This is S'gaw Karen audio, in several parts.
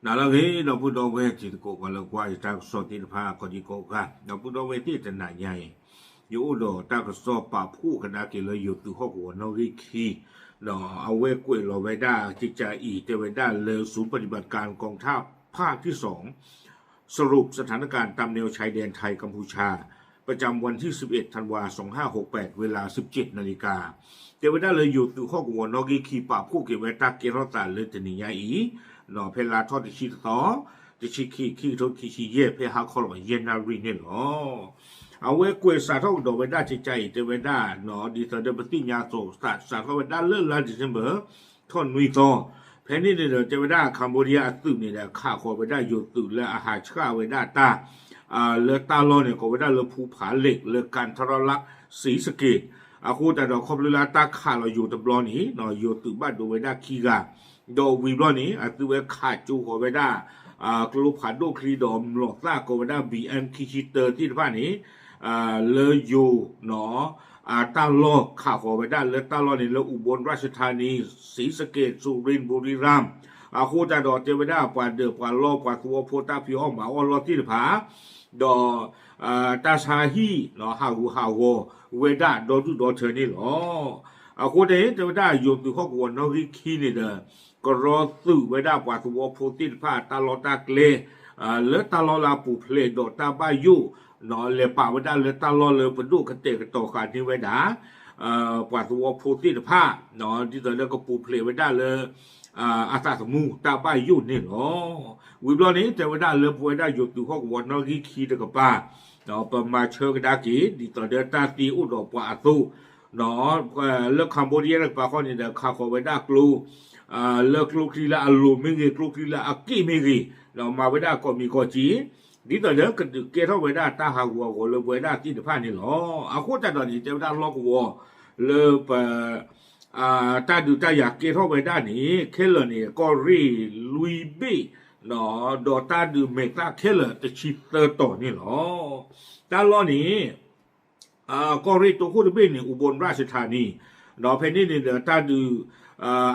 နၤလၢအဂ့ၤ ဒီပုၢ်ဒီဝဲၢ်တံၤသကိး ပှၤလၢကွၢ်ယတၢ်ကစီၣ်သ့ၣ်တဖၣ် ကိးဒံကိးဂၤ, ဒီပုၢ်ဒီဝဲၢ်သ့ၣ်တနၤညါအံၤ, ယအိၣ်ဒီးတၢ်ကစီၣ်ပာ်ဖှိၣ်ကဒါက့ၤလၢယိၤသုးဟီၣ်ကဝီၤနီၣ်ဂံၢ်ခံ, ဒီးအဝဲကွဲးလီၤဝဲဒၣ် ကကးအံၤ တဲဝဲဒၣ်လၢ ศูนย์ปฏิบัติการกองทัพภาคที่สอง สรุปสถานการณ์ตามแนวชายแดนไทยกัมพูชา ประจำวันที่สิบเอ็ดธันวาสองห้าหกแปด เวลาสิบเจ็ดนาฬิกา တဲဝဲဒၣ်လၢယိၤသုးဟီၣ်ကဝီၤနီၣ်ဂံၢ်ခံ ပာ်ဖှိၣ်က့ၤဝဲတၢ်ကဲထီၣ်သးလၢတနံၤညါအံၤ, ဖဲလါထီၣ်တဆံတသီ, တဆံခံ, ခံကထိခံဆံယဲၢ် ဖဲဟါခီလီၤယဲၢ်နၣ်ရံၣ်န့ၣ်လီၤ. အဝဲကွဲးစးထီၣ်ကဒီးဝဲဒၣ်ကကးအံၤ တဲဝဲဒၣ်, ဒ်သိးဒီးပသ့ၣ်ညါအသိး စးထီၣ်ဝဲဒၣ်လၢလါ December ထီၣ်နွံသီ, ဖဲန့ၣ်န့ၣ်ဒီး တဲဝဲဒၣ် Cambodia အသုးန့ၣ်ဒီး ခးဃီၤဝဲဒၣ်ယိၤသုးလၢအဟးဆှၣ်ဝဲဒၣ်တၢ် လၢတၢ်လီၢ်န့ၣ် ကိးဝဲဒၣ်လၢ ภูผาเหล็ก လၢ กันทรลักษณ์ ศรีสะเกษ အဃိသတးဒီး ခီဖျိလၢတၢ်ခးလီၤယိၤတဘျီန့ၣ် ယိၤသုးဘၣ်ဒိဝဲဒၣ်ခံဂၤ, ဒီးဝံၤဘျီန့ၣ် အသုဝဲခးကၠိဃီၤဝဲဒၣ် ကျိဖးဒိၣ်ချံဒီးမျိာ်သၣ်ကိးဝဲဒၣ် ဘီဢၣ် ခံဆံတၢသ့ၣ်တဖၣ်န့ၣ် လၢယိၤ တၢ်လီၢ်ခးဃီၤဝဲဒၣ်လၢတၢ်လီၢ်န့ၣ်လၢ อุบลราชธานี ศรีสะเกษ สุรินทร์ บุรีรัมย์ အဃိသတးဒီး တဲဝဲဒၣ်ပှၤဒၢးပှၤလီၢ်ပှၤသဝီဖိတၢ်ဖံးအီၣ်မၤအီၣ်လီၢ်သ့ၣ်တဖၣ် ဒီး တၢ်ဆါဟံၣ် ဟးဂူာ်ဟးဂီၤဝဲဒၣ်ဒီဒူၣ်ဒီထၢန့ၣ်လီၤ. အဃိန့ၣ် တဲဝဲဒၣ်ယိၤသုးဟီၣ်ကဝီၤနီၣ်ဂံၢ်ခံန့ၣ်ဒီး ကရီသုးဝဲဒၣ်ပှၤသဝီဖိသ့ၣ်တဖၣ်တၢ်လီၢ်တၢ်ကျဲ လၢတၢ်လီၢ်လၢအပူၤဖျဲးဒီးတၢ်ဘၣ်ယိၣ် လဲၤပာ်ဝဲဒၣ်လၢတၢ်လီၢ်လၢပဒိၣ်ကတဲာ်ကတီၤဃာ်န့ၢ်ဝဲဒၣ် ပှၤသဝီဖိသ့ၣ်တဖၣ် ဒ်သိးလၢကပူၤဖျဲးဝဲဒၣ်လၢ အသးသမူတၢ်ဘၣ်ယိၣ်န့ၣ်လီၤ. ဝံၤဘျီန့ၣ် တဲဝဲဒၣ်လၢပဝဲဒၣ်ယိၤသုးဟီၣ်ကဝီၤနီၣ်ဂံၢ်ခံတကပၤ ပမၤဆၢကဒါက့ၤ ဒ်သိးဒီးတၢ်သ့အိၣ်ဒီးပှၤအသိး လၢ Cambodia တကပၤဃီန့ၣ်ဒီး ခးဃီၤဝဲဒၣ်ကျိ လၢကျိချံလၢအလိၤမ့ၢ်ဂ့ၤ ကျိချံလၢအက့ၣ်မ့ၢ်ဂ့ၤ မၤဝဲဒၣ်ကိးမံၤကိးက့ၤ ဒ်သိးဒီးကဒုးကဲထီၣ်ဝဲဒၣ်တၢ်ဟးဂူာ်ဟးဂီၤလၢပဝဲဒၣ်သ့ၣ်တဖၣ်န့ၣ်လီၤ. အဃိသတးဒီးန့ၣ် တဲဝဲဒၣ်လီၢ်ကဝီၤလၢပ တၢ်ဒုးတၢ်ယၤကဲထီၣ်ဝဲဒၣ်န့ၣ် ခဲလၢာ်န့ၣ် ကီၢ်ရ့ၣ်လွံၢ်ဘ့ၣ် ဒီးတၢ်ဒုးမဲာ်သၣ်ခဲလၢာ်တဆံသၢတီၤန့ၣ်လီၤ. တၢ်လီၢ်န့ၣ် ကီၢ်ရ့ၣ်တိခိၣ်တဘ့ၣ်န့ၣ် อุบลราชธานี ဒီးဖဲန့ၣ်န့ၣ်ဒီးတၢ်ဒုး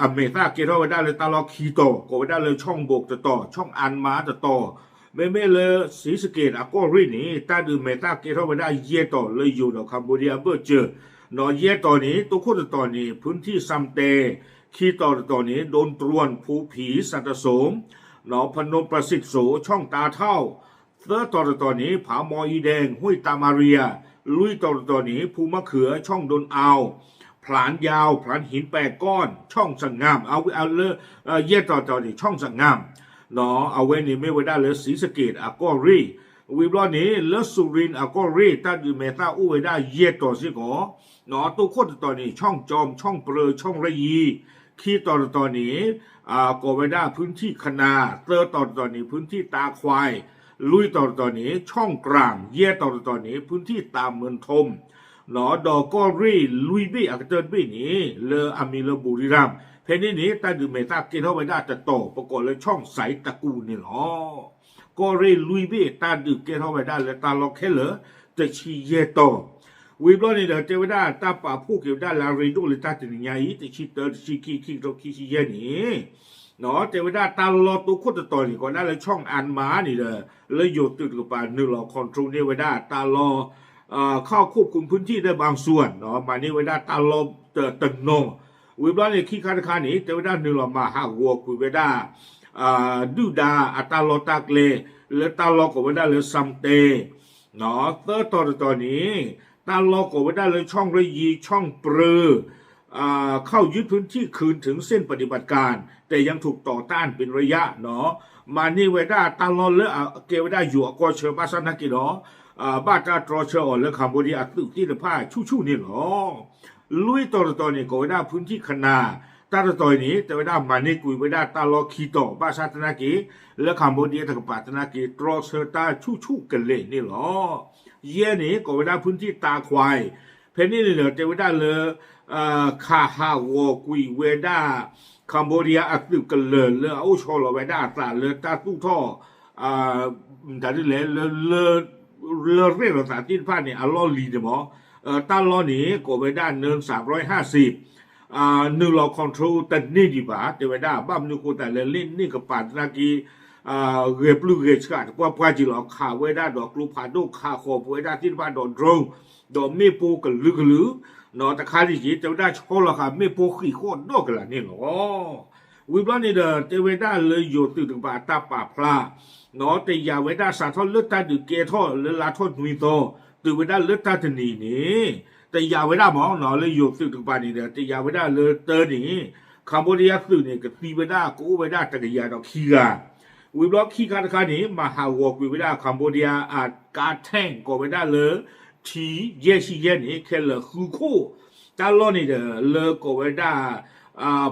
အမဲာ်သၣ်ကဲထီၣ်ဝဲဒၣ်လၢတၢ်လီၢ်ခံတီၤ ကိးဝဲဒၣ်လၢ ช่องบก တတီၤ ช่องอันมา တတီၤ မ့မ့ၢ်လၢ ศรีสะเกษ အကီၢ်ရ့ၣ်န့ၣ် တၢ်ဒုးမဲာ်သၣ်ကဲထီၣ်ဝဲဒၣ်ယဲၢ်တီၤလၢယိၤဒီး Cambodia အဘၢၣ်စၢၤ ဒီးယဲၢ်တီၤန့ၣ် တိခိၣ်တတီၤန့ၣ် พื้นที่ซำแต ခံတီၤတတီၤန့ၣ် โดนตรวน ภูผี สัตตสม พนมประสิทธิ์โส ช่องตาเฒ่า သၢတီၤတတီၤန့ၣ် ผาหมออีแดง ห้วยตามาเรีย လွံၢ်တီၤတတီၤန့ၣ် ภูมะเขือ ช่องโดนอาว พลานยาว พลานหินแปดก้อน ช่องสะงาม အဝဲလၢ ယဲၢ်တီၤတတီၤန့ၣ် ช่องสะงาม အဝဲန့ၣ်မ့ၢ်ဝဲဒၣ်လၢ ศรีสะเกษ အကီၢ်ရ့ၣ် ဝံၤဘျီန့ၣ် လၢ สุรินทร์ အကီၢ်ရ့ၣ် တၢ်ဒုးမဲာ်သၣ်အိၣ်ဝဲဒၣ်ယဲၢ်တီၤစ့ၢ်ကီး တိခိၣ်တတီၤန့ၣ် ช่องจอม ช่องเปลือ ช่องระยี ခံတီၤတတီၤန့ၣ် ကိးဝဲဒၣ် พื้นที่คะนา သၢတီၤတတီၤန့ၣ် พื้นที่ตาควาย လွံၢ်တီၤတတီၤန့ၣ် ช่องกลาง ယဲၢ်တီၤတတီၤန့ၣ် พื้นที่ตาเมินทม ဒီးကီၢ်ရ့ၣ်လွံၢ်ဘ့ၣ်အကတၢၢ်တဘ့ၣ်န့ၣ် လၢအမံၤလၢ บุรีรัมย์ ဖဲန့ၣ်န့ၣ် တၢ်ဒုးမဲာ်သၣ်ကဲထီၣ်ဝဲဒၣ်တတီၤ ပကိးလၢ ช่องสายตะกู န့ၣ်လီၤ. ကီၢ်ရ့ၣ်လွံၢ်ဘ့ၣ် တၢ်ဒုးကဲထီၣ်ဝဲဒၣ်လၢတၢ်လီၢ်ခဲလၢာ် တဆံယဲၢ်တီၤ ဝံၤဘျီန့ၣ်ဒီး တဲဝဲဒၣ်တၢ်ပာ်ဖှိၣ်က့ၤဝဲဒၣ်လၢအရ့ဒိၣ်လၢ တၢ်တနံၤညါအံၤ တဆံတၢ တဆံခံ ခံကထိခံဆံယဲၢ်န့ၣ် တဲဝဲဒၣ်တၢ်လီၢ်တိခိၣ်တတီၤန့ၣ် ကိးဝဲဒၣ်လၢ ช่องอันมา န့ၣ်ဒီး လၢယိၤသုးတကပၤ နုာ်လီၤ control န့ၢ်ဝဲဒၣ်တၢ်လီၢ် เข้าควบคุมพื้นที่ได้บางส่วน မၤန့ၢ်ဝဲဒၣ်တၢ်လီၢ်တနီၤ ဝံၤဘျီန့ၣ် ခံခါတခါန့ၣ် တဲဝဲဒၣ်နုာ်လီၤမၤဟးဂီၤကွံာ်ဝဲဒၣ် ဒုၣ်ဒါအတၢ်လီၢ်တၢ်ကျဲ လၢတၢ်လီၢ်ကိးဝဲဒၣ်လၢ ซำแต သၢတီၤတတီၤန့ၣ် တၢ်လီၢ်ကိးဝဲဒၣ်လၢ ช่องระยี ช่องเปลือ เข้ายึดพื้นที่คืนถึงเส้นปฏิบัติการ แต่ยังถูกต่อต้านเป็นระยะ မၤန့ၢ်ဝဲဒၣ်တၢ်လီၢ်လၢအကဲဝဲဒၣ်ယိၤအကီၢ်ဆၢ ဘၣ်ဆၣ်သနာ်က့ဒီး ဘၣ်တၢ်တြီဆၢအီၤလၢ Cambodia အသုးသ့ၣ်တဖၣ်ဆူၣ်ဆူၣ်န့ၣ်လီၤ. လွံၢ်တီၤတတီၤန့ၣ် ကိးဝဲဒၣ် พื้นที่คะนา တၢ်တတီၤအံၤန့ၣ် တဲဝဲဒၣ်မၤန့ၢ်ကွံာ်ဝဲဒၣ်တၢ်လီၢ်ခံတီၤ ဘၣ်ဆၣ်သနာ်က့ လၢ Cambodia တကပၤသနာ်က့ တြီဆၢတၢ်ဆူၣ်ဆူၣ်ကလဲာ်န့ၣ်လီၤ. ယဲၢ်န့ၣ် ကိးဝဲဒၣ် พื้นที่ตาควาย ဖဲန့ၣ်န့ၣ်ဒီး တဲဝဲဒၣ်လၢ ခးဟးဂီၤကွံာ်ဝဲဒၣ် Cambodia အသုးကလၢၤလၢအအိၣ်ဆီလီၤဝဲဒၣ်အသးလၢတၢ်သူၣ်ထီၣ် တၢ်ဒ်လဲၣ် လၢ လၢရဲၣ်လီၤသးသ့ၣ်တဖၣ်န့ၣ် အလီၢ်လံၤန့ၣ်မး တၢ်လီၢ်န့ၣ် ကိးဝဲဒၣ် နၢၣ်စၣ် ร้อยห้าสิบ နုာ်လီၤ control တန့ၢ်ဒံးဘၣ် တဲဝဲဒၣ် ဘၣ်မနုၤဃိသတးလဲၣ် လ့ၣ်န့ၢ်ကပၤသနာ်က့ ဂဲၤပျုၢ်ဂဲၤဆှးတပှၢ်ပှၢ်က့ၤလီၤ. ခးဝဲဒၣ်ဒီးကျိဖးဒိၣ် ခးဃီၤပဝဲဒၣ်သ့ၣ်တဖၣ်ဒီး drone ဒီးမ့ၣ်ပိၢ်ကလုာ်ကလုာ်, ဒီးတခါဒံးက့ၤ တဲဝဲဒၣ်ဆီလီၤဃာ်မ့ၣ်ပိၢ်ဃံးဃီၣ်ဒီးကလးန့ၣ်လီၤ. ဝံၤဘျီန့ၣ်ဒီး တဲဝဲဒၣ်လၢယိၤသုးတကပၤအတၢ်ပာ်ဖျါ တယာ်ဝဲဒၣ်စးထီၣ်လၢတၢ်ဒုးကဲထီၣ်လၢလါထီၣ်နွံသီ တုၤဝဲဒၣ်လၢတၢ်တနံၤန့ၣ် တယာ်ဝဲဒၣ်မး လၢယိၤသုးတကပၤန့ၣ်ဒီး တယာ်ဝဲဒၣ်လၢတၢ်န့ၣ် Cambodia သုးန့ၣ် ကသံဝဲဒၣ်ကအိၣ်ဝဲဒၣ်တကယၤဒီးခံဂၤ, ဝံၤဘျီခံခါတခါန့ၣ် မၤဟးဂီၤကွံာ်ဝဲဒၣ် Cambodia အကါ tank ကိးဝဲဒၣ်လၢ ထံ ယဲၢ်ဆံယဲၢ်န့ၣ် ခဲလၢာ်ဃုခိၣ်, တၢ်လီၢ်န့ၣ်ဒီး လၢကိးဝဲဒၣ်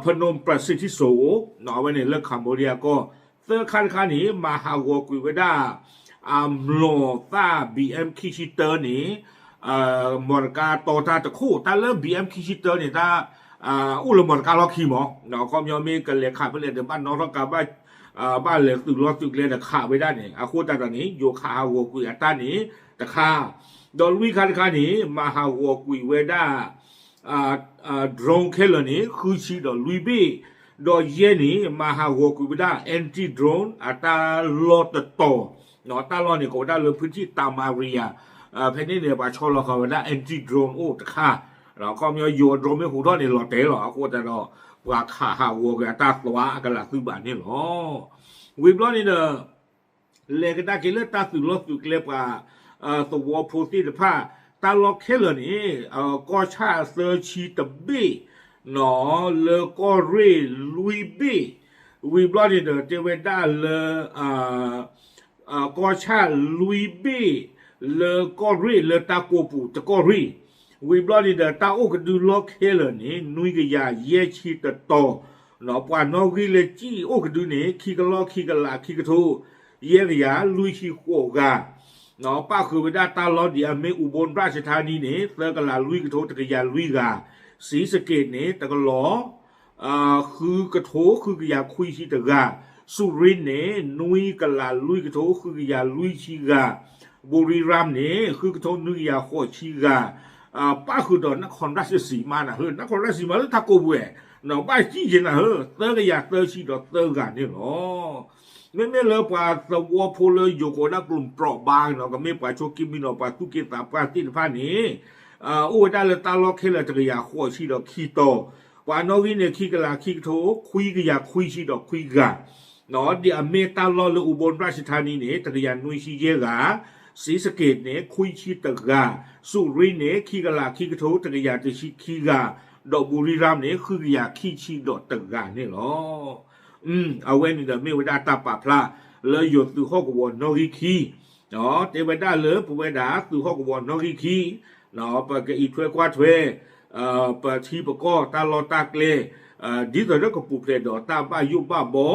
Phnom Penh City စိၤ အဝဲန့ၣ်လၢ Cambodia ကီၢ်, သၢခါတခါန့ၣ် မၤဟးဂီၤကွံာ်ဝဲဒၣ် အမျိာ်သၣ် B M ခံဆံတၢန့ၣ် မီၢ်တကါတီတၢ်တခိၣ်, တၢ်လၢ B M ခံဆံတၢန့ၣ် တၢ် အိၣ်လၢမီၢ်တကါလီၢ်ခံမး, ခီပညီမ့ၢ်ကလဲၤခးဖဲလဲၣ်ဒီး ဘၣ်နီၣ်ထီၣ်ကါ ဘၣ်လဲၤသုးလီၢ်သုးကျဲဒီးခးဝဲဒၣ်န့ၣ် အဃိသတးဒီးန့ၣ် ယိၤခးဟးဂီၤကွံာ်အတၢ်န့ၣ်တခါ, ဒီးလွံၢ်ခါတခါန့ၣ် မၤဟးဂီၤကွံာ်ဝဲဒၣ် drone ခဲလၢာ်န့ၣ် ဃုဆံဒီးလွံၢ်ဘ့ၣ်, ဒီးယဲၢ်န့ၣ် မၤဟးဂီၤကွံာ်ဝဲဒၣ် anti drone အတၢ်လီၢ်တတီၤ, တၢ်လီၢ်န့ၣ် ကိးဝဲဒၣ်လၢ ဖုထံၣ်တၢ်မၤရံယၤ, ဖဲန့ၣ်န့ၣ် ပှၤဆီလီၤဃာ်ဝဲဒၣ် anti drone အိၣ်တခါ, ခီပညီယိၤ drone မ့ၢ်ဟူးထီၣ်န့ၣ်လီၤတဲာ်လီၤ, အဃိသတးဒီး ပှၤခးဟးဂီၤက့ၤအတၢ်သွါအကလးသုဘၣ်န့ၣ်လီၤ. ဝံၤဘျီန့ၣ်ဒီး လဲၤကဒါက့ၤလၢတၢ်သုးလီၢ်သုးကျဲပှၤ သဝီဖိသ့ၣ်တဖၣ် တၢ်လီၢ်ခဲလၢာ်န့ၣ် ကီၢ်ဆၣ်သၢဆံတဘ့ၣ်, လၢကီၢ်ရ့ၣ်လွံၢ်ဘ့ၣ်, ဝံၤဘျီန့ၣ်ဒီး တဲဝဲဒၣ်လၢ ကီၢ်ဆၣ်လွံၢ်ဘ့ၣ်, လၢကီၢ်ရ့ၣ်လၢတၢ်ကိးပူၤတကီၢ်ရ့ၣ်, ဝံၤဘျီန့ၣ်ဒီး တၢ်အိၣ်ကဒုလီၢ်ခဲလၢာ်န့ၣ် နွံကယၤယဲၢ်ဆံတတီၤ, ပှၤနီၣ်ဂံၢ်လၢကံၣ်အိၣ်ကဒုန့ၣ် ခံကလီၢ်ခံကလးခံကထိ ယဲၢ်ကယၤလွံၢ်ဆံဃိးဂၤ, ပၣ်ဃုာ်ဝဲဒၣ်တၢ်လီၢ်ဒ်အမ့ၢ် အူဘိၣ်ရၣ်ၡထါနံန့ၣ် သၢကလးလွံၢ်ကထိတကယၤလွံၢ်ဂၤ, စံစက့းန့ၣ် တကလီၢ် ဃုကထိဃုကယၤခွံဆံတဂၤ, စူရ့န့ၣ် နွံကလးလွံၢ်ကထိဃုကယၤလွံၢ်ဆံဂၤ, ဘူရံရၣ်န့ၣ် ဃုကထိနွံကယၤဃိးဆံဂၤ, ပၣ်ဃုာ်ဒီး နၣ်ခီရၣ်ၡစံမါနၤဧၢ, နၣ်ခီရၣ်ၡစံမါလၢတၢ်ကိးပူၤဝဲ, ဘၣ်စံၣ်ယဲနၤဧၢ, သၢကယၤသၢဆံဒီးသၢဂၤန့ၣ်လီၤ. မ့မ့ၢ်လၢပှၤသဝီဖိလၢယိၤကိးဝဲဒၣ်ကျိၤပျီၣ်ဘါနီၤ, ကမ့ၢ်ပှၤဆိးက့မံနီၤ ပှၤသူၣ်က့သးပှၢ်သ့ၣ်တဖၣ်န့ၣ် အိၣ်ဝဲဒၣ်လၢတၢ်လီၢ်ခဲလၢာ်တကယၤဃိးဆံဒီးခံတီၤ, ပှၤနီၣ်ဂံၢ်န့ၣ် ခံကလးခံကထိခွံကယၤခွံဆံဒီးခွံဂၤ, ဒ်အမ့ၢ်တၢ်လီၢ်လၢအူဘိၣ်ရၣ်ၡထါနံန့ၣ် တကယၤနွံဆံယဲၢ်ဂၤ, စံစက့းန့ၣ် ခွံဆံတဂၤ, စူရ့န့ၣ် ခံကလးခံကထိတကယၤတဆံခံဂၤ, ဒီးဘူရံရၣ်န့ၣ် ဃုကယၤခံဆံဒီးတဂၤန့ၣ်လီၤ. အဝဲန့ၣ်ဒီးမ့ၢ်ဝဲဒၣ်တၢ်ပာ်ဖျါလၢယိၤသုးဟီၣ်ကဝီၤနီၣ်ဂံၢ်ခံ, တဲဝဲဒၣ်လၢပဝဲဒၣ်သုးဟီၣ်ကဝီၤနီၣ်ဂံၢ်ခံ, ပကအံးထွဲကွၢ်ထွဲ ပထံပကီၢ်တၢ်လီၢ်တၢ်ကျဲ, ဒ်သိးဒီးကပူၤဖျဲးဒီးတၢ်ဘၣ်ယိၣ်ဘၣ်ဘီ,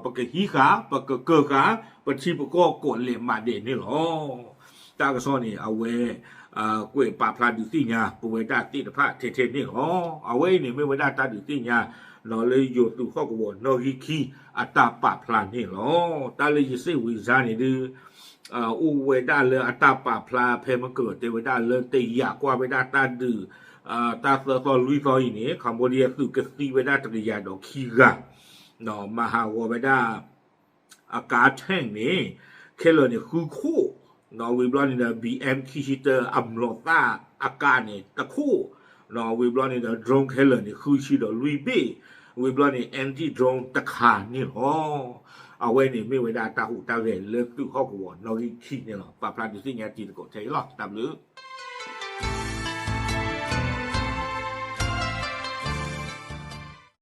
ပကဟံးဃာ် ပကကၢၢ်ဃာ် ပထံပကီၢ်ကိးလဲးမးဒဲးန့ၣ်လီၤ. တၢ်ကစီၣ်န့ၣ် အဝဲ ကွဲးပာ်ဖျါဒုးသ့ၣ်ညါ ပဝဲဒၣ်သ့ၣ်တဖၣ်ထဲထဲန့ၣ်လီၤ. အဝဲအံၤန့ၣ်မ့ၢ်ဝဲဒၣ်တၢ်ဒုးသ့ၣ်ညါ လၢယိၤသုးဟီၣ်ကဝီၤနီၣ်ဂံၢ်ခံ အတၢ်ပာ်ဖျါန့ၣ်လီၤ. တၢ်လၢယစ့ၣ်ဝံၤစါန့ၣ်ဒုး အိၣ်ဝဲဒၣ်လၢအတၢ်ပာ်ဖျါဖဲမကၢၢ် တဲဝဲဒၣ်လၢတယာ်ကွၢ်ဝဲဒၣ်တၢ်ဒုး တၢ်သၢသီလွံၢ်သီအံၤန့ၣ် Cambodia သုးကသံဝဲဒၣ်တကယၤဒီးခံဂၤ, မၤဟးဂီၤဝဲဒၣ် အကါ tank န့ၣ် ခဲလၢာ်န့ၣ်ဃုခိၣ်, ဝံၤဘျီန့ၣ်ဒီး B M ခံဆံတၢ အမျိာ်သၣ်အကါန့ၣ်တခိၣ်, ဝံၤဘျီန့ၣ်ဒီး drone ခဲလၢာ်န့ၣ် ဃုဆံဒီးလွံၢ်ဘ့ၣ်, ဝံၤဘျီန့ၣ် anti drone တခါန့ၣ်လီၤ. အဝဲန့ၣ်မ့ၢ်ဝဲဒၣ်တၢ်ဟူးတၢ်ဂဲၤလၢသုးဟီၣ်ကဝီၤနီၣ်ဂံၢ်ခံန့ၣ်လီၤ. ပာ်ဖျါဒုးသ့ၣ်ညါတံၤသကိးထဲအံၤလီၤ. တၢ်ဘျုး